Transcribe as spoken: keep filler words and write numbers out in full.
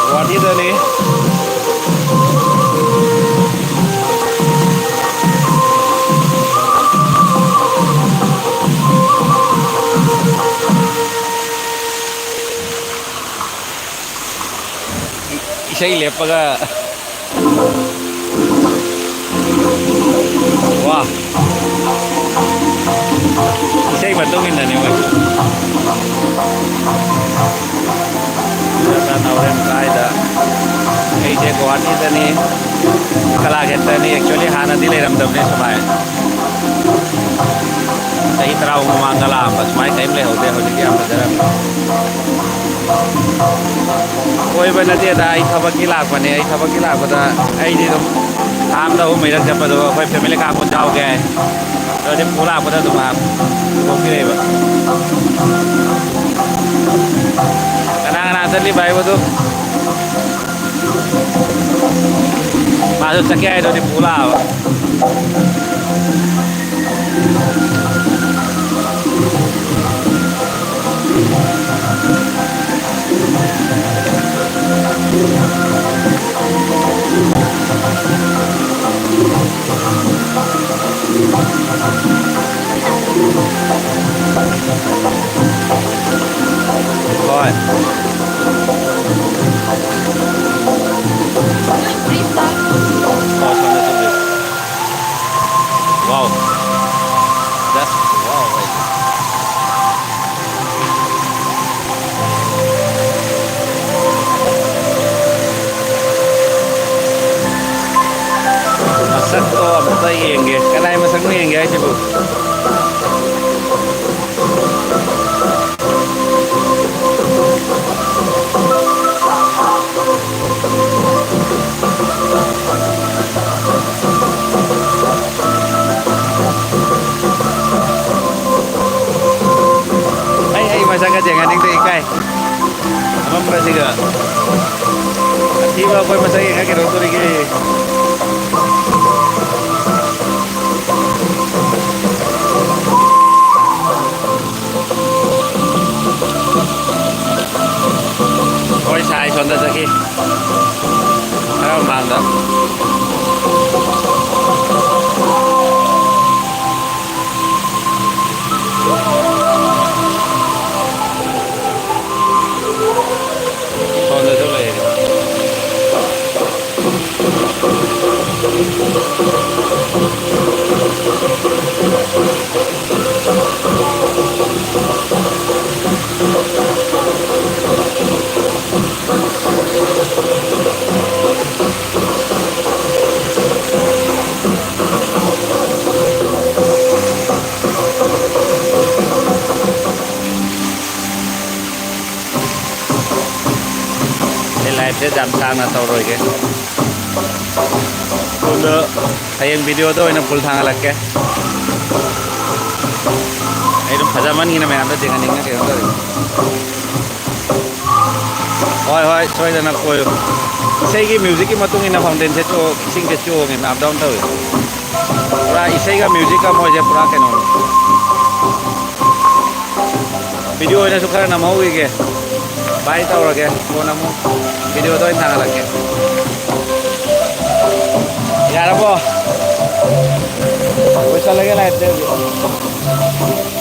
ꯒꯨꯋꯥꯍꯥꯇꯤꯗꯅꯤ꯫ ꯏꯁꯩ ꯂꯦꯞꯄꯒ꯫ ꯋꯥ꯫ ꯏꯁꯩ ꯃꯇꯨꯡ ꯏꯟꯅꯅꯤ ꯃꯣꯏ꯫ ꯍꯣꯔꯦꯟ ꯀꯥꯏꯗ? ꯑꯩꯁꯦ ꯒꯨꯋꯥꯍꯥꯇꯤꯗꯅꯤ, ꯀꯂꯥꯈꯦꯇ꯭ꯔꯅꯤ꯫ Actually ꯍꯥꯟꯅꯗꯤ ꯂꯩꯔꯝꯗꯕꯅꯦ ꯁꯨꯃꯥꯏ꯫ ꯆꯍꯤ ꯇꯔꯥꯃꯨꯛ ꯃꯃꯥꯡꯗ ꯂꯥꯛꯑꯝꯕ ꯁꯨꯃꯥꯏ ꯀꯔꯤꯝ ꯂꯩꯍꯧꯗꯦ꯫ ꯍꯧꯖꯤꯛꯇꯤ ꯌꯥꯝ ꯐꯖꯔꯝꯃꯦ꯫ ꯀꯣꯏꯕ ꯅꯠꯇꯦꯗ, ꯑꯩ ꯊꯕꯛꯀꯤ ꯂꯥꯛꯄꯅꯦ꯫ ꯑꯩ ꯊꯕꯛꯀꯤ ꯂꯥꯛꯄꯗ ꯑꯩꯗꯤ ꯑꯗꯨꯝ ꯊꯥ ꯑꯃꯗ ꯑꯍꯨꯝ ꯃꯔꯤꯔꯛ ꯆꯠꯄꯗꯣ ꯑꯩꯈꯣꯏ family ꯀꯥꯡꯕꯨ ꯌꯥꯎꯒꯦ ꯍꯥꯏ꯫ ꯑꯗꯨꯗꯤ ꯄꯨ ꯂꯥꯛꯄꯗ ꯑꯗꯨꯝ ꯉꯥꯏꯍꯥꯛ ꯄꯨꯊꯣꯛꯄꯤꯔꯛꯏꯕ꯫ ꯀꯅꯥ ꯀꯅꯥ ꯆꯠꯂꯤꯕ ꯍꯥꯏꯕꯗꯨ? ꯃꯥꯁꯨ ꯆꯠꯀꯦ ꯍꯥꯏꯗꯨꯗꯤ ꯄꯨ ꯂꯥꯛꯑꯕ꯫ ꯍꯣꯏ꯫ ꯋꯥꯎ꯫ Just wow ꯍꯥꯏꯁꯦ꯫ ꯃꯁꯛꯇꯣ ꯑꯝꯇ ꯌꯦꯡꯒꯦ꯫ ꯀꯅꯥꯏ ꯃꯁꯛꯅꯣ ꯌꯦꯡꯒꯦ ꯍꯥꯏꯁꯤꯕꯨ? ꯑꯩ, ꯑꯩ ꯃꯁꯛꯀ ꯌꯦꯡꯍꯟꯅꯤꯡꯗꯦ, ꯏꯀꯥꯏ꯫ ꯑꯃꯝꯕꯁꯤꯒ꯫ ꯑꯊꯤꯕ ꯑꯩꯈꯣꯏ ꯃꯁꯛ ꯌꯦꯡꯉ ꯀꯩꯗꯧꯗꯣꯔꯤꯒꯦ? ꯁꯣꯝꯗꯁꯨ ꯂꯩꯔꯦ꯫ ꯑꯩ live ꯁꯦ ꯌꯥꯝ ꯁꯥꯡꯅ ꯇꯧꯔꯣꯏꯒꯦ꯫ ꯑꯗꯣ ꯍꯌꯦꯡ video ꯗ ꯑꯣꯏꯅ full ꯊꯥꯡꯒꯠꯂꯛꯀꯦ꯫ ꯑꯩ ꯑꯗꯨꯝ ꯐꯖꯃꯟꯒꯤꯅ ꯃꯌꯥꯝꯗ ꯊꯦꯡꯍꯟꯅꯤꯡꯉꯦ, ꯀꯩꯅꯣ ꯇꯧꯔꯤ꯫ ꯍꯣꯏ, ꯍꯣꯏ, ꯁꯣꯏꯗꯅ ꯀꯣꯏꯌꯨ꯫ ꯏꯁꯩꯒꯤ music ꯀꯤ ꯃꯇꯨꯡ ꯏꯟꯅ fountain ꯁꯦ ꯆꯣ-, ꯏꯁꯤꯡꯁꯦ ꯆꯣꯡꯉꯦ, up down ꯇꯧꯋꯦ꯫ ꯄꯨꯔꯥ ꯏꯁꯩꯒ music ꯀ ꯃꯣꯏꯁꯦ ꯄꯨꯔꯥ ꯀꯩꯅꯣꯅꯤ꯫ Video ꯑꯣꯏꯅꯁꯨ ꯈꯔ ꯅꯝꯍꯧꯈꯤꯒꯦ꯫ Bye ꯇꯧꯔꯒꯦ꯫ ꯀꯣꯟꯅ ꯑꯃꯨꯛ video ꯗ ꯑꯣꯏꯅ ꯊꯥꯒꯠꯂꯛꯀꯦ꯫ ꯌꯥꯔꯕꯣ? ꯂꯣꯏꯁꯜꯂꯒꯦ live ꯁꯦ ꯍꯧꯖꯤꯛ꯫